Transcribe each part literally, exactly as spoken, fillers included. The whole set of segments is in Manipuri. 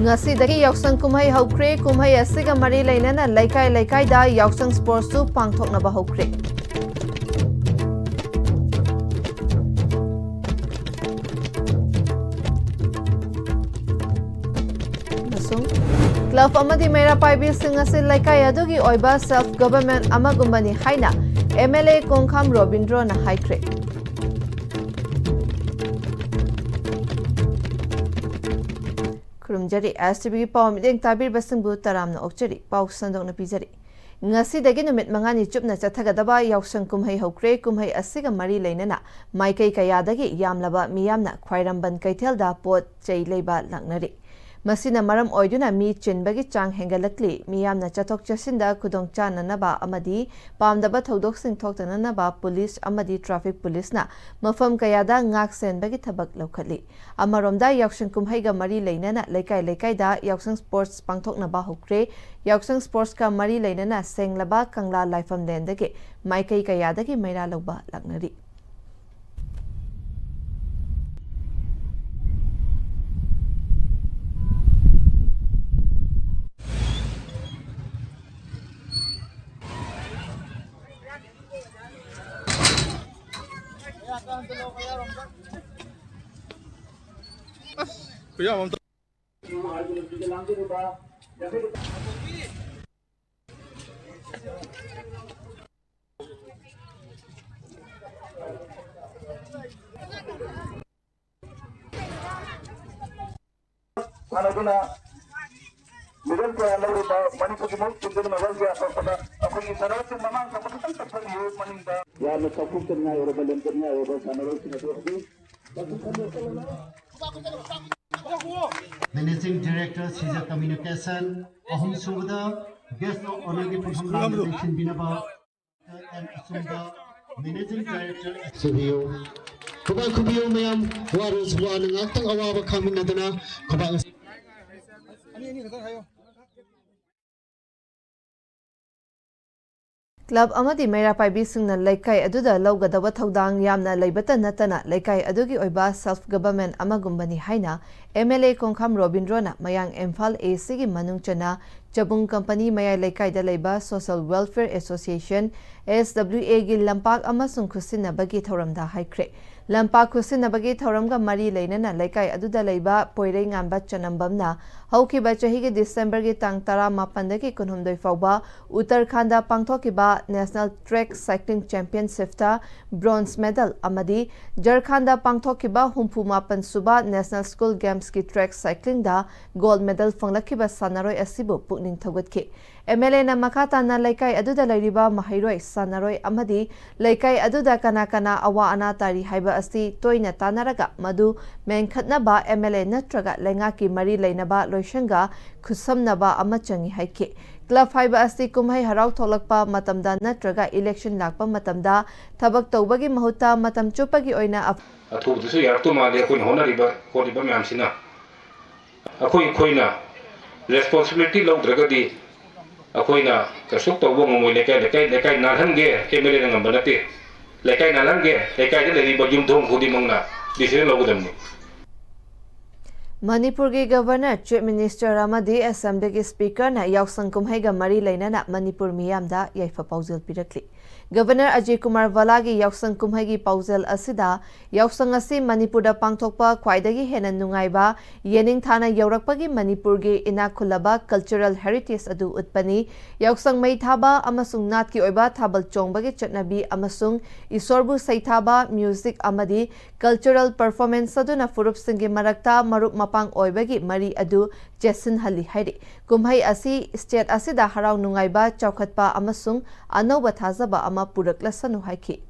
ꯉꯁꯤꯗꯒꯤ ꯌꯥꯎꯁꯪ ꯀꯨꯝꯍꯩ ꯍꯧꯈ꯭ꯔꯦ꯫ ꯀꯨꯝꯍꯩ ꯑꯁꯤꯒ ꯃꯔꯤ ꯂꯩꯅꯅ ꯂꯩꯀꯥꯏ ꯂꯩꯀꯥꯏꯗ ꯌꯥꯎꯁꯪ ꯁ꯭ꯄꯣꯔꯠꯁꯁꯨ ꯄꯥꯡꯊꯣꯛꯅꯕ ꯍꯧꯈ꯭ꯔꯦ꯫ ꯑꯃꯁꯨꯡ ꯀ꯭ꯂꯕ ꯑꯃꯗꯤ ꯃꯩꯔꯥ ꯄꯥꯏꯕꯤꯁꯤꯡ ꯑꯁꯤ ꯂꯩꯀꯥꯏ ꯑꯗꯨꯒꯤ ꯑꯣꯏꯕ ꯁꯦꯜꯐ ꯒꯚꯔꯟꯃꯦꯟꯠ ꯑꯃꯒꯨꯝꯕꯅꯤ ꯍꯥꯏꯅ ꯑꯦꯝ ꯑꯦꯜ ꯑꯦ ꯀꯣꯡꯈꯥꯝ ꯔꯣꯕꯤꯟꯗ꯭ꯔꯣꯅ ꯍꯥꯏꯈ꯭ꯔꯦ꯫ ꯈꯨꯔꯨꯝꯖꯔꯤ꯫ ꯑꯦꯁ ꯇꯤ ꯚꯤꯒꯤ ꯄꯥꯎ ꯃꯤꯠꯌꯦꯡ ꯇꯥꯕꯤꯔꯤꯕꯁꯤꯡꯕꯨ ꯇꯔꯥꯝꯅ ꯑꯣꯛꯆꯔꯤ꯫ ꯄꯥꯎ ꯁꯟꯗꯣꯛꯅ ꯄꯤꯖꯔꯤ꯫ ꯉꯁꯤꯗꯒꯤ ꯅꯨꯃꯤꯠ ꯃꯉꯥꯅꯤ ꯆꯨꯞꯅ ꯆꯠꯊꯒꯗꯕ ꯌꯥꯎꯁꯪ ꯀꯨꯝꯍꯩ ꯍꯧꯈ꯭ꯔꯦ꯫ ꯀꯨꯝꯍꯩ ꯑꯁꯤꯒ ꯃꯔꯤ ꯂꯩꯅꯅ ꯃꯥꯏꯀꯩ ꯀꯌꯥꯗꯒꯤ ꯌꯥꯝꯂꯕ ꯃꯤꯌꯥꯝꯅ ꯈ꯭ꯋꯥꯏꯔꯝꯕꯟ ꯀꯩꯊꯦꯜꯗ ꯄꯣꯠ ꯆꯩ ꯂꯩꯕ ꯂꯥꯛꯅꯔꯤ꯫ ꯃꯁꯤꯅ ꯃꯔꯝ ꯑꯣꯏꯗꯨꯅ ꯃꯤ ꯆꯤꯟꯕꯒꯤ ꯆꯥꯡ ꯍꯦꯟꯒꯠꯂꯛꯂꯤ꯫ ꯃꯤꯌꯥꯝꯅ ꯆꯠꯊꯣꯛ ꯆꯠꯁꯤꯟꯗ ꯈꯨꯗꯣꯡꯆꯥꯅꯅꯕ ꯑꯃꯗꯤ ꯄꯥꯝꯗꯕ ꯊꯧꯗꯣꯛꯁꯤꯡ ꯊꯣꯛꯇꯅꯅꯕ ꯄꯨꯂꯤꯁ ꯑꯃꯗꯤ ꯇ꯭ꯔꯥꯐꯤꯛ ꯄꯨꯂꯤꯁꯅ ꯃꯐꯝ ꯀꯌꯥꯗ ꯉꯥꯛ ꯁꯦꯟꯕꯒꯤ ꯊꯕꯛ ꯂꯧꯈꯠꯂꯤ꯫ ꯑꯃꯔꯣꯝꯗ ꯌꯥꯎꯁꯪ ꯀꯨꯝꯍꯩꯒ ꯃꯔꯤ ꯂꯩꯅꯅ ꯂꯩꯀꯥꯏ ꯂꯩꯀꯥꯏꯗ ꯌꯥꯎꯁꯪ ꯁ꯭ꯄꯣꯔꯠꯁ ꯄꯥꯡꯊꯣꯛꯅꯕ ꯍꯧꯈ꯭ꯔꯦ꯫ ꯌꯥꯎꯁꯪ ꯁ꯭ꯄꯣꯔꯠꯁꯀ ꯃꯔꯤ ꯂꯩꯅꯅ ꯁꯦꯡꯂꯕ ꯀꯪꯂꯥ ꯂꯥꯏꯐꯝ ꯂꯦꯟꯗꯒꯤ ꯃꯥꯏꯀꯩ ꯀꯌꯥꯗꯒꯤ ꯃꯩꯔꯥ ꯂꯧꯕ ꯂꯥꯛꯅꯔꯤ꯫ ꯁꯥꯟꯅꯗꯨꯅ ꯃꯦꯗꯜ ꯀꯌꯥ ꯂꯧꯔꯤꯕ ꯃꯅꯤꯄꯨꯔꯒꯤ ꯃꯍꯨꯠ ꯁꯤꯟꯗꯨꯅ ꯃꯦꯗꯜ ꯀꯌꯥ ꯐꯪꯕꯗ ꯑꯩꯈꯣꯏꯒꯤ ꯁꯥꯟꯅꯔꯣꯏꯁꯤꯡ ꯃꯃꯥꯡ ꯊꯪꯕ ꯈꯤꯇꯪ ꯆꯠꯊꯕꯤꯌꯨ꯫ ꯃꯅꯤꯡꯗ ꯌꯥꯝꯅ ꯆꯥꯎꯊꯣꯛꯆꯅꯤꯡꯉꯥꯏ ꯑꯣꯏꯔꯕ, ꯂꯦꯝꯖꯅꯤꯡꯉꯥꯏ ꯑꯣꯏꯔꯕ ꯁꯥꯟꯅꯔꯣꯏꯁꯤꯡ ꯑꯗꯨ ꯍꯧꯖꯤꯛ Managing Director, ꯁꯤꯖ Communication, ꯑꯍꯨꯝꯁꯨꯕꯗ Guest of Honourꯒꯤ ꯄꯨꯡꯐꯝ ꯂꯥꯡꯗꯨꯅ ꯂꯦꯡꯁꯤꯟꯕꯤꯅꯕ ꯑꯁꯨꯝꯕ Managing Director ꯁꯤꯕꯤꯌꯨ꯫ ꯈꯨꯕꯥꯛ ꯈꯨꯕꯤꯌꯨ ꯃꯌꯥꯝ, ꯋꯥꯔꯁꯨ ꯋꯥꯅ ꯉꯥꯛꯇꯪ ꯑꯋꯥꯕ ꯈꯥꯡꯃꯤꯟꯅꯗꯅ ꯈꯨꯕꯥꯛ ꯑꯅꯤ, ꯑꯅꯤ ꯈꯛꯇꯪ ꯍꯥꯏꯌꯣ꯫ ꯀ꯭ꯂꯕ ꯑꯃꯗꯤ ꯃꯩꯔꯥ ꯄꯥꯏꯕꯤꯁꯤꯡꯅ ꯂꯩꯀꯥꯏ ꯑꯗꯨꯗ ꯂꯧꯒꯗꯕ ꯊꯧꯗꯥꯡ ꯌꯥꯝꯅ ꯂꯩꯕꯇ ꯅꯠꯇꯅ ꯂꯩꯀꯥꯏ ꯑꯗꯨꯒꯤ ꯑꯣꯏꯕ ꯁꯦꯜꯐ ꯒꯚꯔꯟꯃꯦꯟꯠ ꯑꯃꯒꯨꯝꯕꯅꯤ ꯍꯥꯏꯅ ꯑꯦꯝ ꯑꯦꯜ ꯑꯦ ꯀꯣꯡꯈꯥꯝ ꯔꯣꯕꯤꯟꯗ꯭ꯔꯣꯅ ꯃꯌꯥꯡ ꯏꯝꯐꯥꯜ ꯑꯦ ꯁꯤꯒꯤ ꯃꯅꯨꯡ ꯆꯟꯅ ꯆꯕꯨꯡ ꯀꯝꯄꯅꯤ ꯃꯌꯥꯏ ꯂꯩꯀꯥꯏꯗ ꯂꯩꯕ ꯁꯣꯁꯤꯌꯦꯜ ꯋꯦꯜꯐꯤꯌꯔ ꯑꯦꯁꯣꯁꯤꯌꯦꯁꯟ, ꯑꯦꯁ ꯗꯕ꯭ꯂꯤꯎ ꯑꯦꯒꯤ ꯂꯝꯄꯥꯛ ꯑꯃꯁꯨꯡ ꯈꯨꯠꯁꯤꯟꯅꯕꯒꯤ ꯊꯧꯔꯝꯗ ꯍꯥꯏꯈ꯭ꯔꯦ꯫ ꯂꯝꯄꯥꯛ ꯈꯨꯠꯁꯤꯟꯅꯕꯒꯤ ꯊꯧꯔꯝꯒ ꯃꯔꯤ ꯂꯩꯅꯅ ꯂꯩꯀꯥꯏ ꯑꯗꯨꯗ ꯂꯩꯕ ꯄꯣꯏꯔꯩꯉꯥꯟꯕ ꯆꯅꯝꯕꯝꯅ ꯍꯧꯈꯤꯕ ꯆꯍꯤꯒꯤ ꯗꯤꯁꯦꯝꯕꯔꯒꯤ ꯇꯥꯡ ꯇꯔꯥꯃꯥꯄꯟꯗꯒꯤ ꯀꯨꯟꯍꯨꯝꯗꯣꯏ ꯐꯥꯎꯕ ꯎꯠꯇꯔꯈꯥꯟꯗ ꯄꯥꯡꯊꯣꯛꯈꯤꯕ ꯅꯦꯁꯅꯦꯜ ꯇ꯭ꯔꯦꯛ ꯁꯥꯏꯀ꯭ꯂꯤꯡ ꯆꯦꯝꯄꯤꯌꯟꯁꯤꯞꯇ ꯕ꯭ꯔꯣꯟꯖ ꯃꯦꯗꯜ ꯑꯃꯗꯤ ꯖꯔꯈꯥꯟꯗ ꯄꯥꯡꯊꯣꯛꯈꯤꯕ ꯍꯨꯝꯐꯨ ꯃꯥꯄꯟ ꯁꯨꯕ ꯅꯦꯁꯅꯦꯜ ꯁ꯭ꯀꯨꯜ ꯒꯦꯝꯁꯀꯤ ꯇ꯭ꯔꯦꯛ ꯁꯥꯏꯀ꯭ꯂꯤꯡꯗ ꯒꯣꯜꯗ ꯃꯦꯗꯜ ꯐꯪꯂꯛꯈꯤꯕ ꯁꯥꯟꯅꯔꯣꯏ ꯑꯁꯤꯕꯨ ꯄꯨꯛꯅꯤꯡ ꯊꯧꯒꯠꯈꯤ꯫ ꯑꯦꯝ ꯑꯦꯜ ꯑꯦꯅ ꯃꯈꯥ ꯇꯥꯅ ꯂꯩꯀꯥꯏ ꯑꯗꯨꯗ ꯂꯩꯔꯤꯕ ꯃꯍꯩꯔꯣꯏ, ꯁꯥꯟꯅꯔꯣꯏ ꯑꯃꯗꯤ ꯂꯩꯀꯥꯏ ꯑꯗꯨꯗ ꯀꯅꯥ ꯀꯅꯥ ꯑꯋꯥ ꯑꯅꯥ ꯇꯥꯔꯤ ꯍꯥꯏꯕ ꯑꯁꯤ ꯇꯣꯏꯅ ꯇꯥꯟꯅꯔꯒ ꯃꯗꯨ ꯃꯦꯟꯈꯠꯅꯕ ꯑꯦꯝ ꯑꯦꯜ ꯑꯦ ꯅꯠꯇ꯭ꯔꯒ ꯂꯩꯉꯥꯛꯀꯤ ꯃꯔꯤ ꯂꯩꯅꯕ ꯂꯣꯏꯁꯪꯒ ꯈꯨꯠꯁꯝꯅꯕ ꯑꯃ ꯆꯪꯏ ꯍꯥꯏꯈꯤ꯫ ꯀ꯭ꯂꯕ ꯍꯥꯏꯕ ꯑꯁꯤ ꯀꯨꯝꯍꯩ ꯍꯔꯥꯎ ꯊꯣꯛꯂꯛꯄ ꯃꯇꯝꯗ ꯅꯠꯇ꯭ꯔꯒ ꯏꯂꯦꯛꯁꯟ ꯂꯥꯛꯄ ꯃꯇꯝꯗ ꯊꯕꯛ ꯇꯧꯕꯒꯤ ꯃꯍꯨꯠꯇ ꯃꯇꯝ ꯆꯨꯞꯄꯒꯤ ꯑꯣꯏꯅ ꯑꯐ- ꯑꯊꯨꯕꯗꯁꯨ ꯌꯥꯔꯛꯇꯧ ꯃꯥꯜꯂꯤ꯫ ꯑꯩꯈꯣꯏꯅ ꯍꯣꯠꯅꯔꯤꯕ ꯈꯣꯠꯂꯤꯕ ꯃꯌꯥꯝꯁꯤꯅ ꯑꯩꯈꯣꯏ ꯑꯩꯈꯣꯏꯅ ꯔꯦꯁꯄꯣꯟꯁꯤꯕꯤꯂꯤꯇꯤ ꯂꯧꯗ꯭ꯔꯒꯗꯤ ꯑꯩꯈꯣꯏꯅ ꯀꯩꯁꯨ ꯇꯧꯕ ꯉꯝꯃꯣꯏ꯫ ꯂꯩꯀꯥꯏ ꯂꯩꯀꯥꯏ ꯂꯩꯀꯥꯏ ꯅꯥꯜꯍꯟꯒꯦ ꯑꯦꯝ ꯑꯦꯜ ꯑꯦꯅ ꯉꯝꯕ ꯅꯠꯇꯦ꯫ ꯂꯩꯀꯥꯏ ꯅꯥꯜꯍꯟꯒꯦ, ꯂꯩꯀꯥꯏꯗ ꯂꯩꯔꯤꯕ ꯌꯨꯝꯊꯣꯡ ꯈꯨꯗꯤꯡꯃꯛꯅ ꯗꯤꯁꯤꯖꯟ ꯂꯧꯒꯗꯕꯅꯤ꯫ ꯃꯅꯤꯄꯨꯔꯒꯤ ꯒꯚꯔꯅꯔ, ꯆꯤꯐ ꯃꯤꯅꯤꯁꯇꯔ ꯑꯃꯗꯤ ꯑꯦꯁꯦꯝꯕ꯭ꯂꯤꯒꯤ ꯁ꯭ꯄꯤꯀꯔꯅ ꯌꯥꯎꯁꯪ ꯀꯨꯝꯍꯩꯒ ꯃꯔꯤ ꯂꯩꯅꯅ ꯃꯅꯤꯄꯨꯔ ꯃꯤꯌꯥꯝꯗ ꯌꯥꯏꯐ ꯄꯥꯎꯖꯦꯜ ꯄꯤꯔꯛꯂꯤ꯫ ꯒꯚꯔꯅꯔ ꯑꯖꯌ ꯀꯨꯃꯥꯔ ꯚꯜꯂꯥꯒꯤ ꯌꯥꯎꯁꯪ ꯀꯨꯝꯍꯩꯒꯤ ꯄꯥꯎꯖꯦꯜ ꯑꯁꯤꯗ ꯌꯥꯎꯁꯪ ꯑꯁꯤ ꯃꯅꯤꯄꯨꯔꯗ ꯄꯥꯡꯊꯣꯛꯄ ꯈ꯭ꯋꯥꯏꯗꯒꯤ ꯍꯦꯟꯅ ꯅꯨꯡꯉꯥꯏꯕ, ꯌꯦꯅꯤꯡꯊꯥꯅ ꯌꯧꯔꯛꯄꯒꯤ ꯃꯅꯤꯄꯨꯔꯒꯤ ꯏꯅꯥꯛ ꯈꯨꯜꯂꯕ ꯀꯜꯆꯔꯦꯜ ꯍꯦꯔꯤꯇꯦꯖ ꯑꯗꯨ ꯎꯠꯄꯅꯤ꯫ ꯌꯥꯎꯁꯪ ꯃꯩ ꯊꯥꯕ ꯑꯃꯁꯨꯡ ꯅꯥꯠꯀꯤ ꯑꯣꯏꯕ ꯊꯥꯕꯜ ꯆꯣꯡꯕꯒꯤ ꯆꯠꯅꯕꯤ ꯑꯃꯁꯨꯡ ꯏꯁꯣꯔꯕꯨ ꯁꯩꯊꯥꯕ, ꯃ꯭ꯌꯨꯖꯤꯛ ꯑꯃꯗꯤ ꯀꯜꯆꯔꯦꯜ ꯄꯔꯐꯣꯔꯃꯦꯟꯁ ꯑꯗꯨꯅ ꯐꯨꯔꯨꯞꯁꯤꯡꯒꯤ ꯃꯔꯛꯇ ꯃꯔꯨꯞ ꯃꯄꯥꯡ ꯑꯣꯏꯕꯒꯤ ꯃꯔꯤ ꯑꯗꯨ ꯆꯦꯠꯁꯤꯟꯍꯜꯂꯤ ꯍꯥꯏꯔꯤ꯫ ꯀꯨꯝꯍꯩ ꯑꯁꯤ ꯁ꯭ꯇꯦꯠ ꯑꯁꯤꯗ ꯍꯔꯥꯎ ꯅꯨꯡꯉꯥꯏꯕ, ꯆꯥꯎꯈꯠꯄ ꯑꯃꯁꯨꯡ ꯑꯅꯧꯕ ꯊꯥꯖꯕ ꯑꯃ ꯄꯨꯔꯛꯂꯁꯅꯨ ꯍꯥꯏꯈꯤ꯫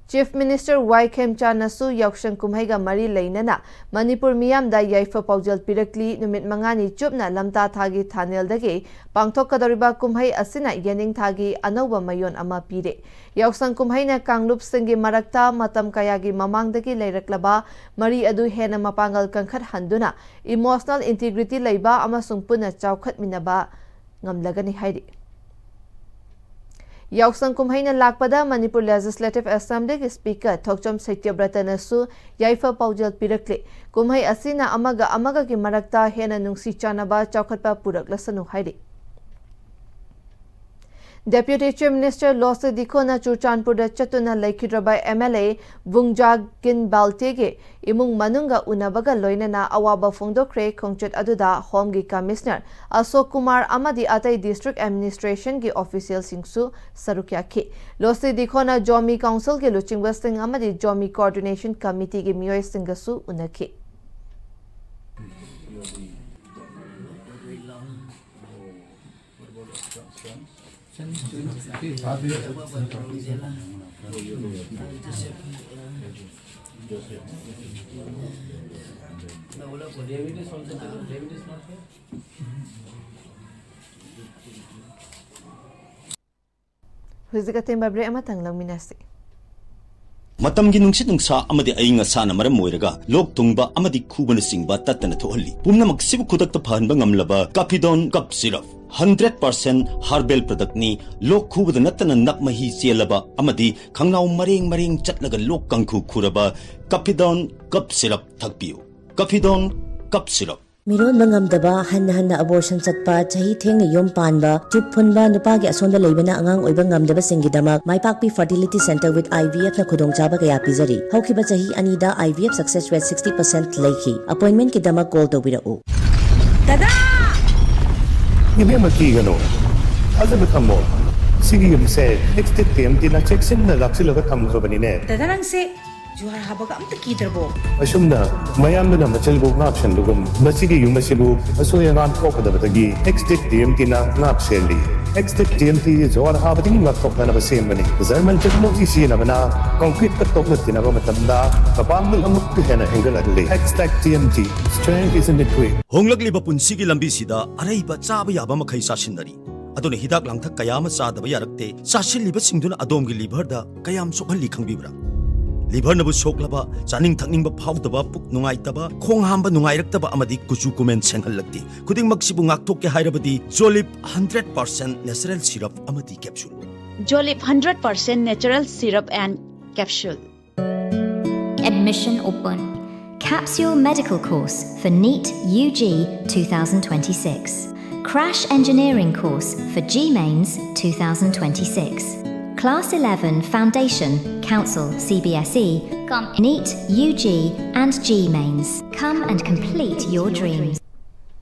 ꯆꯤꯐ ꯃꯤꯅꯤꯁꯇꯔ ꯋꯥꯏ ꯈꯦꯝꯆꯥꯟꯅꯁꯨ ꯌꯥꯎꯁꯪ ꯀꯨꯝꯍꯩꯒ ꯃꯔꯤ ꯂꯩꯅꯅ ꯃꯅꯤꯄꯨꯔ ꯃꯤꯌꯥꯝꯗ ꯌꯥꯏꯐ ꯄꯥꯎꯖꯦꯜ ꯄꯤꯔꯛꯂꯤ꯫ ꯅꯨꯃꯤꯠ ꯃꯉꯥꯅꯤ ꯆꯨꯞꯅ ꯂꯝꯇꯥ ꯊꯥꯒꯤ ꯊꯥꯅꯦꯜꯗꯒꯤ ꯄꯥꯡꯊꯣꯛꯀꯗꯧꯔꯤꯕ ꯀꯨꯝꯍꯩ ꯑꯁꯤꯅ ꯌꯦꯅꯤꯡꯊꯥꯒꯤ ꯑꯅꯧꯕ ꯃꯌꯣꯟ ꯑꯃ ꯄꯤꯔꯦ꯫ ꯌꯥꯎꯁꯪ ꯀꯨꯝꯍꯩꯅ ꯀꯥꯡꯂꯨꯞꯁꯤꯡꯒꯤ ꯃꯔꯛꯇ ꯃꯇꯝ ꯀꯌꯥꯒꯤ ꯃꯃꯥꯡꯗꯒꯤ ꯂꯩꯔꯛꯂꯕ ꯃꯔꯤ ꯑꯗꯨ ꯍꯦꯟꯅ ꯃꯄꯥꯡꯒꯜ ꯀꯟꯈꯠꯍꯟꯗꯨꯅ ꯏꯃꯣꯁꯅꯦꯜ ꯏꯟꯇꯤꯒ꯭ꯔꯤꯇꯤ ꯂꯩꯕ ꯑꯃꯁꯨꯡ ꯄꯨꯟꯅ ꯆꯥꯎꯈꯠꯃꯤꯟꯅꯕ ꯉꯝꯂꯒꯅꯤ ꯍꯥꯏꯔꯤ꯫ ꯌꯥꯎꯁꯪ ꯀꯨꯝꯍꯩꯅ ꯂꯥꯛꯄꯗ ꯃꯅꯤꯄꯨꯔ ꯂꯦꯖꯤꯁꯂꯦꯇꯤꯚ ꯑꯦꯁꯦꯝꯕ꯭ꯂꯤꯒꯤ ꯁ꯭ꯄꯤꯀꯔ ꯊꯣꯛꯆꯣꯝ ꯁꯇ꯭ꯌꯕ꯭ꯔꯇꯅꯁꯨ ꯌꯥꯏꯐ ꯄꯥꯎꯖꯦꯜ ꯄꯤꯔꯛꯂꯤ꯫ ꯀꯨꯝꯍꯩ ꯑꯁꯤꯅ ꯑꯃꯒ ꯑꯃꯒꯒꯤ ꯃꯔꯛꯇ ꯍꯦꯟꯅ ꯅꯨꯡꯁꯤ ꯆꯥꯟꯅꯕ ꯆꯥꯎꯈꯠꯄ ꯄꯨꯔꯛꯂꯁꯅꯨ ꯍꯥꯏꯔꯤ꯫ ꯗꯦꯄ꯭ꯌꯨꯇꯤ ꯆꯤꯐ ꯃꯤꯅꯤꯁꯇꯔ ꯂꯣꯁꯤ ꯗꯤꯈꯣꯅ ꯆꯨꯔꯆꯥꯟꯄꯨꯔꯗ ꯆꯠꯇꯨꯅ ꯂꯩꯈꯤꯗ꯭ꯔꯕ ꯑꯦꯝ ꯑꯦꯜ ꯑꯦ ꯕꯨꯡꯖꯥꯒꯤꯟ ꯕꯥꯜꯇꯦꯒꯤ ꯏꯃꯨꯡ ꯃꯅꯨꯡꯒ ꯎꯅꯕꯒ ꯂꯣꯏꯅꯅ ꯑꯋꯥꯕ ꯐꯣꯡꯗꯣꯛꯈ꯭ꯔꯦ꯫ ꯈꯣꯡꯆꯠ ꯑꯗꯨꯗ ꯍꯣꯝꯒꯤ ꯀꯃꯤꯁꯅꯔ ꯑꯁꯣꯛ ꯀꯨꯃꯥꯔ ꯑꯃꯗꯤ ꯑꯇꯩ ꯗꯤꯁꯇ꯭ꯔꯤꯛ ꯑꯦꯗꯃꯤꯅꯤꯁꯇ꯭ꯔꯦꯁꯟꯒꯤ ꯑꯣꯐꯤꯁꯤꯌꯦꯜꯁꯤꯡꯁꯨ ꯁꯔꯨꯛ ꯌꯥꯈꯤ꯫ ꯂꯣꯁꯤ ꯗꯤꯈꯣꯅ ꯖꯣꯃꯤ ꯀꯥꯎꯟꯁꯤꯜꯒꯤ ꯂꯨꯆꯤꯡꯕꯁꯤꯡ ꯑꯃꯗꯤ ꯖꯣꯃꯤ ꯀꯣꯑꯣꯔꯗꯤꯅꯦꯁꯟ ꯀꯃꯤꯇꯤꯒꯤ ꯃꯤꯑꯣꯏꯁꯤꯡꯒꯁꯨ ꯎꯅꯈꯤ꯫ ꯍꯧꯖꯤꯛ ꯑꯇꯦꯟꯕ ꯕ꯭ꯔꯦꯛ ꯑꯃꯇꯪ ꯂꯧꯃꯤꯟꯅꯁꯤ꯫ ꯃꯇꯝꯒꯤ ꯅꯨꯡꯁꯤꯠ ꯅꯨꯡꯁꯥ ꯑꯃꯗꯤ ꯑꯏꯪ ꯑꯁꯥꯅ ꯃꯔꯝ ꯑꯣꯏꯔꯒ ꯂꯣꯛ ꯊꯨꯡꯕ ꯑꯃꯗꯤ ꯈꯨꯕꯅꯆꯤꯡꯕ ꯇꯠꯇꯅ ꯊꯣꯛꯍꯜꯂꯤ꯫ ꯄꯨꯝꯅꯃꯛꯁꯤꯕꯨ ꯈꯨꯗꯛꯇ ꯐꯍꯟꯕ ꯉꯝꯂꯕ ꯀꯥꯐꯤꯗꯣꯟ cup syrup. Hundred percent herbal ꯄ꯭ꯔꯗꯛꯅꯤ꯫ ꯂꯣꯛ ꯈꯨꯕꯗ ꯅꯠꯇꯅ ꯅꯞ ꯃꯍꯤ ꯆꯦꯜꯂꯕ ꯑꯃꯗꯤ ꯈꯪꯅꯥꯎ ꯃꯔꯦꯡ ꯃꯔꯦꯡ ꯆꯠꯂꯒ ꯂꯣꯛ ꯀꯥꯡꯈꯨ ꯈꯨꯔꯕ ꯀꯥꯐꯤꯗꯣꯟ ꯀꯞ ꯁꯤꯔꯞ ꯊꯛꯄꯤꯌꯨ꯫ ꯀꯥꯐꯤꯗꯣꯟ cup syrup. ꯃꯤꯔꯣꯟꯕ ꯉꯝꯗꯕ, ꯍꯟꯅ ꯍꯟꯅ ꯑꯕꯣꯔꯁꯟ ꯆꯠꯄ, ꯆꯍꯤ ꯊꯦꯡꯅ ꯌꯨꯝ ꯄꯥꯟꯕ, ꯇ꯭ꯌꯨꯕ ꯐꯨꯟꯕ, ꯅꯨꯄꯥꯒꯤ ꯑꯁꯣꯟꯕ ꯂꯩꯕꯅ ꯑꯉꯥꯡ ꯑꯣꯏꯕ ꯉꯝꯗꯕꯁꯤꯡꯒꯤꯗꯃꯛ ꯃꯥꯏꯄꯥꯛꯄꯤ Fertility Centre with I V F ꯅ ꯈꯨꯗꯣꯡꯆꯥꯕ ꯀꯌꯥ ꯄꯤꯖꯔꯤ꯫ ꯍꯧꯈꯤꯕ ꯆꯍꯤ ꯑꯅꯤꯗ I V F success rate sixty percent ꯂꯩꯈꯤ꯫ ꯑꯦꯄꯣꯏꯟꯃꯦꯟꯠꯀꯤꯗꯃꯛ ꯀꯣꯜ ꯇꯧꯕꯤꯔꯛꯎ꯫ ꯗꯗꯥ! ꯏꯕꯦꯝꯃ, ꯀꯤꯒꯅꯨ, ꯊꯥꯖꯕ ꯊꯝꯃꯣ꯫ ꯁꯤꯒꯤ ꯌꯨꯝꯁꯦ ꯑꯦꯛꯁꯇꯤꯛ ꯇꯤ ꯑꯦꯝ ꯇꯤꯅ ꯆꯦꯛꯁꯤꯟꯅ ꯂꯥꯛꯁꯤꯜꯂꯒ ꯊꯝꯈ꯭ꯔꯕꯅꯤꯅꯦ꯫ ꯗꯗꯥ, ꯅꯪꯁꯦ ꯖꯨꯍꯥꯔ ꯍꯥꯕꯒ ꯑꯝꯇ ꯀꯤꯗ꯭ꯔꯕꯣ? ꯑꯁꯨꯝꯅ ꯃꯌꯥꯝꯗꯨꯅ ꯃꯆꯤꯜꯕꯨ ꯉꯥꯛꯁꯟꯕꯒꯨꯝ, ꯃꯁꯤꯒꯤ ꯌꯨꯝ ꯑꯁꯤꯕꯨ ꯑꯁꯣꯏ ꯑꯉꯥꯝ ꯊꯣꯛꯀꯗꯕꯗꯒꯤ ꯑꯦꯛꯁꯇꯤꯛ ꯇꯤ ꯑꯦꯝ ꯇꯤꯅ ꯉꯥꯛ ꯁꯦꯜꯂꯤ꯫ ꯑꯦꯛꯁꯇꯤꯛ ꯇꯤ ꯑꯦꯝ ꯇꯤ ꯖꯨꯍꯥꯔ ꯍꯥꯕꯗꯒꯤ ꯉꯥꯛꯊꯣꯛꯅꯅꯕ ꯁꯦꯝꯕꯅꯤ꯫ ꯖꯔꯃꯟ ꯇꯦꯛꯅꯣꯂꯣꯖꯤ ꯁꯤꯖꯤꯟꯅꯕꯅ ꯀꯪꯀ꯭ꯔꯤꯠꯀ ꯇꯣꯛꯅ ꯇꯤꯟꯅꯕ ꯃꯇꯝꯗ ꯃꯄꯥꯡꯒꯜ ꯑꯃꯨꯛꯀ ꯍꯦꯟꯅ ꯍꯦꯟꯒꯠꯂꯛꯂꯤ꯫ ꯑꯦꯛꯁꯇꯤꯛ T M T, strength is in the grit. ꯍꯣꯡꯂꯛꯂꯤꯕ ꯄꯨꯟꯁꯤꯒꯤ ꯂꯝꯕꯤꯁꯤꯗ ꯑꯔꯩꯕ ꯆꯥꯕ ꯌꯥꯕ ꯃꯈꯩ ꯆꯥꯁꯤꯟꯅꯔꯤ꯫ ꯑꯗꯨꯅ ꯍꯤꯗꯥꯛ ꯂꯥꯡꯊꯛ ꯀꯌꯥ ꯑꯃ ꯆꯥꯗꯕ ꯌꯥꯔꯛꯇꯦ꯫ ꯆꯥꯁꯤꯜꯂꯤꯕꯁꯤꯡꯗꯨꯅ ꯑꯗꯣꯝꯒꯤ ꯂꯤꯚꯔꯗ ꯀꯌꯥꯝ ꯁꯣꯛꯍꯜꯂꯤ ꯈꯪꯕꯤꯕ꯭ꯔꯥ? ꯂꯤꯚꯔꯅꯕꯨ ꯁꯣꯛꯂꯕ, ꯆꯥꯅꯤꯡ ꯊꯛꯅꯤꯡꯕ ꯐꯥꯎꯗꯕ, ꯄꯨꯛ ꯅꯨꯡꯉꯥꯏꯇꯕ, ꯈꯣꯡ ꯍꯥꯝꯕ ꯅꯨꯡꯉꯥꯏꯔꯛꯇꯕ ꯑꯃꯗꯤ ꯀꯨꯆꯨ ꯀꯨꯃꯦꯟ ꯁꯦꯡꯍꯜꯂꯛꯇꯦ꯫ ꯈꯨꯗꯤꯡꯃꯛꯁꯤꯕꯨ ꯉꯥꯛꯊꯣꯛꯀꯦ ꯍꯥꯏꯔꯕꯗꯤ ꯖꯣꯂꯤꯞ ꯍꯟꯗ꯭ꯔꯦꯠ ꯄꯥꯔꯁꯦꯟ ꯅꯦꯆꯔꯦꯜ ꯁꯤꯔꯞ ꯑꯃꯗꯤ capsule. Jolip hundred percent natural syrup and capsule. Admission open. Capsule medical course for NEET U G two thousand twenty-six. Crash engineering course for G Mains two thousand twenty-six. Class eleven Foundation, Council C B S E, cum NEET U G and G Mains. Come and complete your dreams.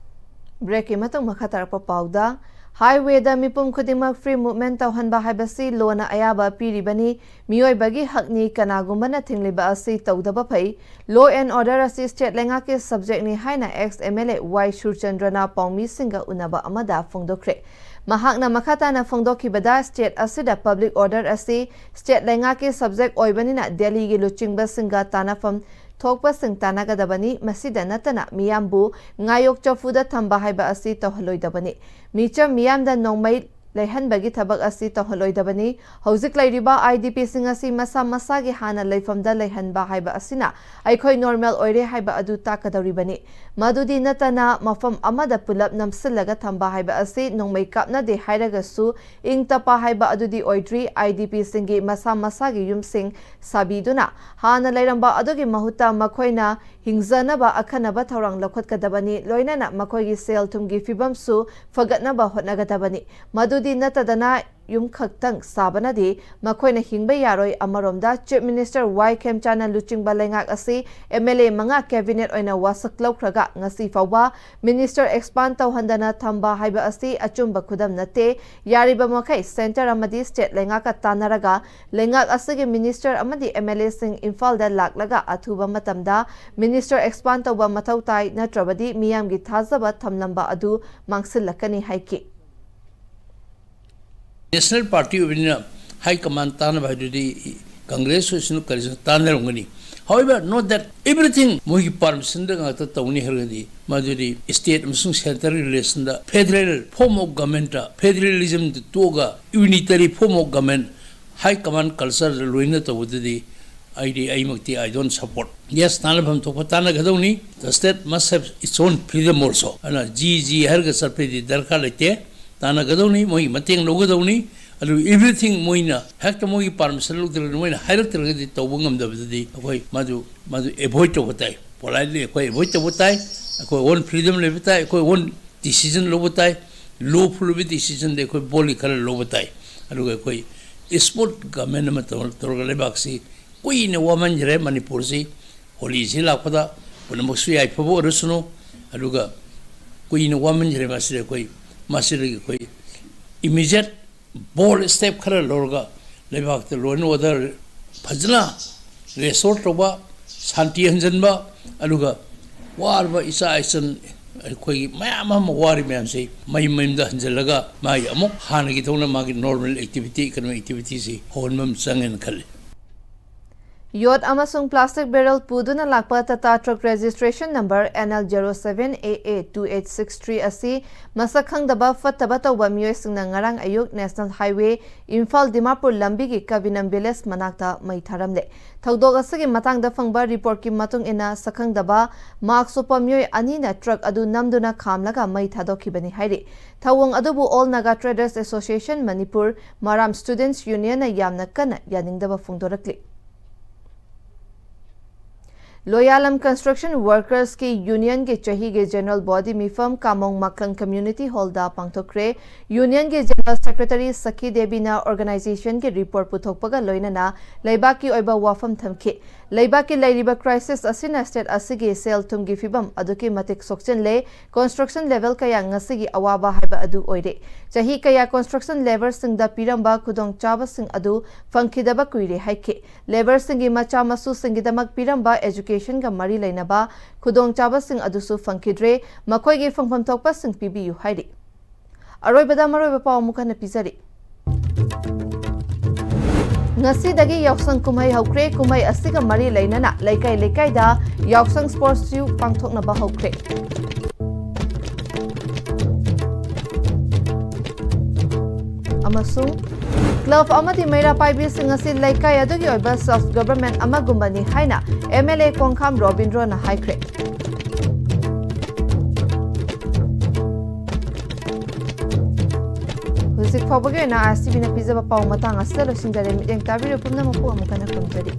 ꯕ꯭ꯔꯦꯛꯀꯤ ꯃꯇꯨꯡ ꯃꯈꯥ ꯇꯥꯔꯛꯄ ꯄꯥꯎꯗ, ꯍꯥꯏꯋꯦꯗ ꯃꯤꯄꯨꯝ ꯈꯨꯗꯤꯡꯃꯛ ꯐ꯭ꯔꯤ ꯃꯨꯚꯃꯦꯟ ꯇꯧꯍꯟꯕ ꯍꯥꯏꯕꯁꯤ ꯂꯣꯅ ꯑꯌꯥꯕ ꯄꯤꯔꯤꯕꯅꯤ꯫ ꯃꯤꯑꯣꯏꯕꯒꯤ ꯍꯛꯅꯤ, ꯀꯅꯥꯒꯨꯝꯕꯅ ꯊꯤꯡꯂꯤꯕ ꯑꯁꯤ ꯇꯧꯗꯕ ꯐꯩ꯫ ꯂꯣ ꯑꯦꯟ ꯑꯣꯔꯗꯔ ꯑꯁꯤ ꯁ꯭ꯇꯦꯠ ꯂꯩꯉꯥꯛꯀꯤ ꯁꯕꯖꯦꯛꯅꯤ ꯍꯥꯏꯅ ꯑꯦꯛꯁ ꯑꯦꯝ ꯑꯦꯜ ꯑꯦ ꯋꯥꯏ ꯁꯨꯔꯆꯟꯗ꯭ꯔꯅ ꯄꯥꯎꯃꯤꯁꯤꯡꯒ ꯎꯅꯕ ꯑꯃꯗ ꯐꯣꯡꯗꯣꯛꯈ꯭ꯔꯦ꯫ ꯃꯍꯥꯛꯅ ꯃꯈꯥ ꯇꯥꯅ ꯐꯣꯡꯗꯣꯛꯈꯤꯕꯗ, ꯁ꯭ꯇꯦꯠ ꯑꯁꯤꯗ ꯄꯕ꯭ꯂꯤꯛ ꯑꯣꯔꯗꯔ ꯑꯁꯤ ꯁ꯭ꯇꯦꯠ ꯂꯩꯉꯥꯛꯀꯤ ꯁꯕꯖꯦꯛ ꯑꯣꯏꯕꯅꯤꯅ ꯗꯦꯜꯂꯤꯒꯤ ꯂꯨꯆꯤꯡꯕꯁꯤꯡꯒ ꯇꯥꯟꯅꯐꯝ ꯊꯣꯛꯄꯁꯤꯡ ꯇꯥꯟꯅꯒꯗꯕꯅꯤ꯫ ꯃꯁꯤꯗ ꯅꯠꯇꯅ ꯃꯤꯌꯥꯝꯕꯨ ꯉꯥꯌꯣꯛ ꯆꯐꯨꯗ ꯊꯝꯕ ꯍꯥꯏꯕ ꯑꯁꯤ ꯇꯧꯍꯜꯂꯣꯏꯗꯕꯅꯤ꯫ ꯃꯤꯆꯝ ꯃꯤꯌꯥꯝꯗ ꯅꯣꯡꯃꯩ ꯂꯩꯍꯟꯕꯒꯤ ꯊꯕꯛ ꯑꯁꯤ ꯇꯧꯍꯜꯂꯣꯏꯗꯕꯅꯤ꯫ ꯍꯧꯖꯤꯛ ꯂꯩꯔꯤꯕ ꯑꯥꯏ ꯗꯤ ꯄꯤꯁꯤꯡ ꯑꯁꯤ ꯃꯁꯥ ꯃꯁꯥꯒꯤ ꯍꯥꯟꯅ ꯂꯩꯐꯝꯗ ꯂꯩꯍꯟꯕ ꯍꯥꯏꯕ ꯑꯁꯤꯅ ꯑꯩꯈꯣꯏ ꯅꯣꯔꯃꯦꯜ ꯑꯣꯏꯔꯦ ꯍꯥꯏꯕ ꯑꯗꯨ ꯇꯥꯛꯀꯗꯧꯔꯤꯕꯅꯤ꯫ ꯃꯗꯨꯗꯤ ꯅꯠꯇꯅ ꯃꯐꯝ ꯑꯃꯗ ꯄꯨꯂꯞ ꯅꯝꯁꯤꯜꯂꯒ ꯊꯝꯕ ꯍꯥꯏꯕ ꯑꯁꯤ ꯅꯣꯡꯃꯩ ꯀꯥꯞꯅꯗꯦ ꯍꯥꯏꯔꯒꯁꯨ ꯏꯪ ꯇꯞꯄ ꯍꯥꯏꯕ ꯑꯗꯨꯗꯤ ꯑꯣꯏꯗ꯭ꯔꯤ꯫ ꯑꯥꯏ ꯗꯤ ꯄꯤꯁꯤꯡꯒꯤ ꯃꯁꯥ ꯃꯁꯥꯒꯤ ꯌꯨꯝꯁꯤꯡ ꯁꯥꯕꯤꯗꯨꯅ ꯍꯥꯟꯅ ꯂꯩꯔꯝꯕ ꯑꯗꯨꯒꯤ ꯃꯍꯨꯠꯇ ꯃꯈꯣꯏꯅ ꯍꯤꯡꯖꯅꯕ ꯑꯈꯟꯅꯕ ꯊꯧꯔꯥꯡ ꯂꯧꯈꯠꯀꯗꯕꯅꯤ꯫ ꯂꯣꯏꯅꯅ ꯃꯈꯣꯏꯒꯤ ꯁꯦꯜ ꯊꯨꯝꯒꯤ ꯐꯤꯕꯝꯁꯨ ꯐꯒꯠꯅꯕ ꯍꯣꯠꯅꯒꯗꯕꯅꯤ꯫ ꯃꯗꯨꯗꯤ ꯅꯠꯇꯗꯅ ꯌꯨꯝ ꯈꯛꯇꯪ ꯁꯥꯕꯅꯗꯤ ꯃꯈꯣꯏꯅ ꯍꯤꯡꯕ ꯌꯥꯔꯣꯏ꯫ ꯑꯃꯔꯣꯝꯗ, ꯆꯤꯐ ꯃꯤꯅꯤꯁꯇꯔ ꯋꯥꯏ ꯈꯦꯝꯆꯥꯟꯅ ꯂꯨꯆꯤꯡꯕ ꯂꯩꯉꯥꯛ ꯑꯁꯤ ꯑꯦꯝ ꯑꯦꯜ ꯑꯦ ꯃꯉꯥ ꯀꯦꯕꯤꯅꯦꯠ ꯑꯣꯏꯅ ꯋꯥꯁꯛ ꯂꯧꯈ꯭ꯔꯒ ꯉꯁꯤ ꯐꯥꯎꯕ ꯃꯤꯅꯤꯁꯇꯔ ꯑꯦꯛꯁꯄꯥꯟ ꯇꯧꯍꯟꯗꯅ ꯊꯝꯕ ꯍꯥꯏꯕ ꯑꯁꯤ ꯑꯆꯨꯝꯕ ꯈꯨꯗꯝ ꯅꯠꯇꯦ꯫ ꯌꯥꯔꯤꯕ ꯃꯈꯩ ꯁꯦꯟꯇꯔ ꯑꯃꯗꯤ ꯁ꯭ꯇꯦꯠ ꯂꯩꯉꯥꯛꯀ ꯇꯥꯟꯅꯔꯒ ꯂꯩꯉꯥꯛ ꯑꯁꯤꯒꯤ ꯃꯤꯅꯤꯁꯇꯔ ꯑꯃꯗꯤ ꯑꯦꯝ ꯑꯦꯜ ꯑꯦꯁꯤꯡ ꯏꯝꯐꯥꯜꯗ ꯂꯥꯛꯂꯒ ꯑꯊꯨꯕ ꯃꯇꯝꯗ ꯃꯤꯅꯤꯁꯇꯔ ꯑꯦꯛꯁꯄꯥꯟ ꯇꯧꯕ ꯃꯊꯧ ꯇꯥꯏ, ꯅꯠꯇ꯭ꯔꯕꯗꯤ ꯃꯤꯌꯥꯝꯒꯤ ꯊꯥꯖꯕ ꯊꯝꯂꯝꯕ ꯑꯗꯨ ꯃꯥꯡꯁꯤꯜꯂꯛꯀꯅꯤ ꯍꯥꯏꯈꯤ꯫ ꯅꯦꯁꯅꯦꯜ ꯄꯥꯔꯇꯤ ꯑꯣꯏꯕꯅꯤꯅ ꯍꯥꯏ ꯀꯃꯥꯟ ꯇꯥꯟꯅꯕ ꯍꯥꯏꯗꯨꯗꯤ ꯀꯪꯒ꯭ꯔꯦꯁ ꯑꯣꯏꯁꯅꯨ ꯀꯔꯤꯁꯨ ꯇꯥꯟꯅꯔꯝꯒꯅꯤ꯫ However, note that everything ꯃꯣꯏꯒꯤ ꯄꯥꯔꯃꯤꯁꯟꯗ ꯉꯥꯛꯇ ꯇꯧꯅꯤ ꯍꯥꯏꯔꯒꯗꯤ ꯃꯗꯨꯗꯤ ꯁ꯭ꯇꯦꯠ ꯑꯃꯁꯨꯡ ꯁꯦꯟꯇꯔꯒꯤ ꯔꯤꯂꯦꯁꯟꯗ ꯐꯦꯗꯔꯦꯜ ꯐꯣꯔꯝ ꯑꯣꯐ ꯒꯃꯦꯟꯇ ꯐꯦꯗꯔꯦꯂꯤꯖꯝꯗ ꯇꯣꯛꯑꯒ ꯌꯨꯅꯤꯇꯔꯤ ꯐꯣꯔꯝ ꯑꯣꯐ ꯒꯃꯦꯟ ꯍꯥꯏ ꯀꯃꯥꯟ ꯀꯜꯆꯔꯗ ꯂꯣꯏꯅ ꯇꯧꯕꯗꯨꯗꯤ ꯑꯩꯗꯤ ꯑꯩꯃꯛꯇꯤ I don't support. Yes, ꯇꯥꯟꯅꯐꯝ ꯊꯣꯛꯄ ꯇꯥꯟꯅꯒꯗꯧꯅꯤ. The state must have its own freedom also. ꯑꯗꯨꯅ ꯖꯤ ꯖꯤ ꯍꯥꯏꯔꯒ ꯆꯠꯄꯩꯗꯤ ꯗꯔꯀꯥꯔ ꯂꯩꯇꯦ. ꯇꯥꯟꯅꯒꯗꯧꯅꯤ, ꯃꯣꯏꯒꯤ ꯃꯇꯦꯡ ꯂꯧꯒꯗꯧꯅꯤ. ꯑꯗꯨ everything ꯃꯣꯏꯅ ꯍꯦꯛꯇ ꯃꯣꯏꯒꯤ permission ꯂꯧꯗ꯭ꯔꯒꯗꯤ, ꯃꯣꯏꯅ ꯍꯥꯏꯔꯛꯇ꯭ꯔꯒꯗꯤ ꯇꯧꯕ ꯉꯝꯗꯕꯗꯗꯤ ꯑꯩꯈꯣꯏ ꯃꯗꯨ, ꯃꯗꯨ avoid ꯇꯧꯕ ꯇꯥꯏ. Politely ꯑꯩꯈꯣꯏ avoid ꯇꯧꯕ ꯇꯥꯏ. ꯑꯩꯈꯣꯏ own freedom ꯂꯩꯕ ꯇꯥꯏ. ꯑꯩꯈꯣꯏ own decision ꯂꯧꯕ ꯇꯥꯏ. Lawful ꯑꯣꯏꯕ decisionꯗꯤ ꯑꯩꯈꯣꯏ boldly ꯈꯔ ꯂꯧꯕ ꯇꯥꯏ. ꯑꯗꯨꯒ ꯑꯩꯈꯣꯏ smooth government ꯑꯃ ꯇꯧꯔ-, ꯇꯧꯔꯒ ꯂꯩꯕꯥꯛꯁꯤ ꯀꯨꯏꯅ ꯋꯥꯃꯟꯈ꯭ꯔꯦ ꯃꯅꯤꯄꯨꯔꯁꯤ. ꯍꯣꯂꯤꯁꯤ ꯂꯥꯛꯄꯗ ꯄꯨꯝꯅꯃꯛꯁꯨ ꯌꯥꯏꯐꯕ ꯑꯣꯏꯔꯁꯅꯨ꯫ ꯑꯗꯨꯒ ꯀꯨꯏꯅ ꯋꯥꯃꯟꯈ꯭ꯔꯦ ꯃꯁꯤꯗ ꯑꯩꯈꯣꯏ, ꯃꯁꯤꯗꯒꯤ ꯑꯩꯈꯣꯏ immediate bold step ꯈꯔ ꯂꯧꯔꯒ ꯂꯩꯕꯥꯛꯇ law and order ꯐꯖꯅ restore ꯇꯧꯕ, ꯁꯥꯟꯇꯤ ꯍꯟꯖꯟꯕ, ꯑꯗꯨꯒ ꯋꯥꯔꯕ ꯏꯆꯥ ꯏꯆꯟ ꯑꯩꯈꯣꯏꯒꯤ ꯃꯌꯥꯝ ꯑꯃ ꯋꯥꯔꯤ ꯃꯌꯥꯝꯁꯤ ꯃꯌꯨꯝ ꯃꯌꯨꯝꯗ ꯍꯟꯖꯜꯂꯒ ꯃꯥꯒꯤ ꯑꯃꯨꯛ ꯍꯥꯟꯅꯒꯤ ꯊꯧꯅ ꯃꯥꯒꯤ normal activity, economic activityꯁꯤ ꯍꯧꯍꯟꯕ ꯑꯃ ꯆꯪꯉꯦꯅ ꯈꯜꯂꯤ꯫ ꯌꯣꯠ ꯑꯃꯁꯨꯡ plastic barrel ꯄꯨꯗꯨꯅ ꯂꯥꯛꯄ Tata truck registration number N L zero seven A A two eight six three ꯑꯁꯤ ꯃꯁꯛ ꯈꯪꯗꯕ ꯐꯠꯇꯕ ꯇꯧꯕ ꯃꯤꯑꯣꯏꯁꯤꯡꯅ ꯉꯔꯥꯡ ꯑꯌꯨꯛ National Highway ꯏꯝꯐꯥꯜ ꯗꯤꯃꯥꯄꯨꯔ ꯂꯝꯕꯤꯒꯤ ꯀꯕꯤꯅꯝ village ꯃꯅꯥꯛꯇ ꯃꯩ ꯊꯥꯔꯝꯂꯦ꯫ ꯊꯧꯗꯣꯛ ꯑꯁꯤꯒꯤ ꯃꯇꯥꯡꯗ ꯐꯪꯕ reportꯀꯤ ꯃꯇꯨꯡ ꯏꯟꯅ, ꯁꯛꯈꯪꯗꯕ mask ꯎꯞꯄ ꯃꯤꯑꯣꯏ ꯑꯅꯤꯅ truck ꯑꯗꯨ ꯅꯝꯗꯨꯅ ꯈꯥꯝꯂꯒ ꯃꯩ ꯊꯥꯗꯣꯛꯈꯤꯕꯅꯤ ꯍꯥꯏꯔꯤ꯫ ꯊꯧꯑꯣꯡ ꯑꯗꯨꯕꯨ All Naga Traders Association Manipur, ꯃꯔꯥꯝ Students Unionꯅ ꯌꯥꯝꯅ ꯀꯟꯅ ꯌꯥꯅꯤꯡꯗꯕ ꯐꯣꯡꯗꯣꯔꯛꯂꯤ꯫ ꯂꯣꯌꯥꯂꯝ construction workersꯀꯤ unionꯒꯤ ꯆꯍꯤꯒꯤ general body ꯃꯤꯐꯝ ꯀꯥꯃꯣꯡ ꯃꯥꯀꯪ community hallꯗ ꯄꯥꯡꯊꯣꯛꯈ꯭ꯔꯦ꯫ Unionꯒꯤ general secretary ꯁꯈꯤ ꯗꯦꯕꯤꯅ organizationꯒꯤ report ꯄꯨꯊꯣꯛꯄꯒ ꯂꯣꯏꯅꯅ ꯂꯩꯕꯥꯛꯀꯤ ꯑꯣꯏꯕ ꯋꯥꯐꯝ ꯊꯝꯈꯤ꯫ ꯂꯩꯕꯥꯛꯀꯤ ꯂꯩꯔꯤꯕ crisis ꯑꯁꯤꯅ state ꯑꯁꯤꯒꯤ ꯁꯦꯜ ꯊꯨꯝꯒꯤ ꯐꯤꯕꯝ ꯑꯗꯨꯛꯀꯤ ꯃꯇꯤꯛ ꯁꯣꯛꯆꯤꯜꯂꯦ꯫ Construction level ꯀꯌꯥ ꯉꯁꯤꯒꯤ ꯑꯋꯥꯕ ꯍꯥꯏꯕ ꯑꯗꯨ ꯑꯣꯏꯔꯦ꯫ ꯆꯍꯤ ꯀꯌꯥ construction labourꯁꯤꯡꯗ ꯄꯤꯔꯝꯕ ꯈꯨꯗꯣꯡꯆꯥꯕꯁꯤꯡ ꯑꯗꯨ ꯐꯪꯈꯤꯗꯕ ꯀꯨꯏꯔꯦ ꯍꯥꯏꯈꯤ꯫ Labourꯁꯤꯡꯒꯤ ꯃꯆꯥ ꯃꯁꯨꯁꯤꯡꯒꯤꯗꯃꯛ ꯄꯤꯔꯝꯕ educationꯒ ꯃꯔꯤ ꯂꯩꯅꯕ ꯈꯨꯗꯣꯡꯆꯥꯕꯁꯤꯡ ꯑꯗꯨꯁꯨ ꯐꯪꯈꯤꯗ꯭ꯔꯦ꯫ ꯃꯈꯣꯏꯒꯤ ꯐꯪꯐꯝ ꯊꯣꯛꯄꯁꯤꯡ ꯄꯤꯕꯤꯌꯨ ꯍꯥꯏꯔꯤ꯫ ꯑꯔꯣꯏꯕꯗ ꯃꯔꯨꯑꯣꯏꯕ ꯄꯥꯎ ꯑꯃꯨꯛ ꯍꯟꯅ ꯄꯤꯖꯔꯤ꯫ ꯉꯁꯤꯗꯒꯤ ꯌꯥꯎꯁꯪ ꯀꯨꯝꯍꯩ ꯍꯧꯈ꯭ꯔꯦ꯫ ꯀꯨꯝꯍꯩ ꯑꯁꯤꯒ ꯃꯔꯤ ꯂꯩꯅꯅ ꯂꯩꯀꯥꯏ ꯂꯩꯀꯥꯏꯗ ꯌꯥꯎꯁꯪ sports show ꯄꯥꯡꯊꯣꯛꯅꯕ ꯍꯧꯈ꯭ꯔꯦ꯫ ꯑꯃꯁꯨꯡ ꯀ꯭ꯂꯕ ꯑꯃꯗꯤ ꯃꯩꯔꯥ ꯄꯥꯏꯕꯤꯁꯤꯡ ꯑꯁꯤ ꯂꯩꯀꯥꯏ ꯑꯗꯨꯒꯤ ꯑꯣꯏꯕ ꯁꯦꯜꯐ ꯒꯚꯔꯟꯃꯦꯟꯠ ꯑꯃꯒꯨꯝꯕꯅꯤ ꯍꯥꯏꯅ ꯑꯦꯝ ꯑꯦꯜ ꯑꯦ ꯀꯣꯡꯈꯥꯝ ꯔꯣꯕꯤꯟꯗ꯭ꯔꯣꯅ ꯍꯥꯏꯈ꯭ꯔꯦ꯫ ꯍꯧꯖꯤꯛ ꯐꯥꯎꯕꯒꯤ ꯑꯣꯏꯅ ꯑꯥꯏ ꯑꯦꯁ ꯇꯤ ꯚꯤꯅ ꯄꯤꯖꯕ ꯄꯥꯎ ꯃꯇꯥꯡ ꯑꯁꯤꯗ ꯂꯣꯏꯁꯤꯟꯖꯔꯦ꯫ ꯃꯤꯠꯌꯦꯡ ꯇꯥꯕꯤꯔꯤꯕ ꯄꯨꯝꯅꯃꯛꯄꯨ ꯑꯃꯨꯛ ꯍꯟꯅ ꯈꯨꯔꯨꯝꯖꯔꯤ꯫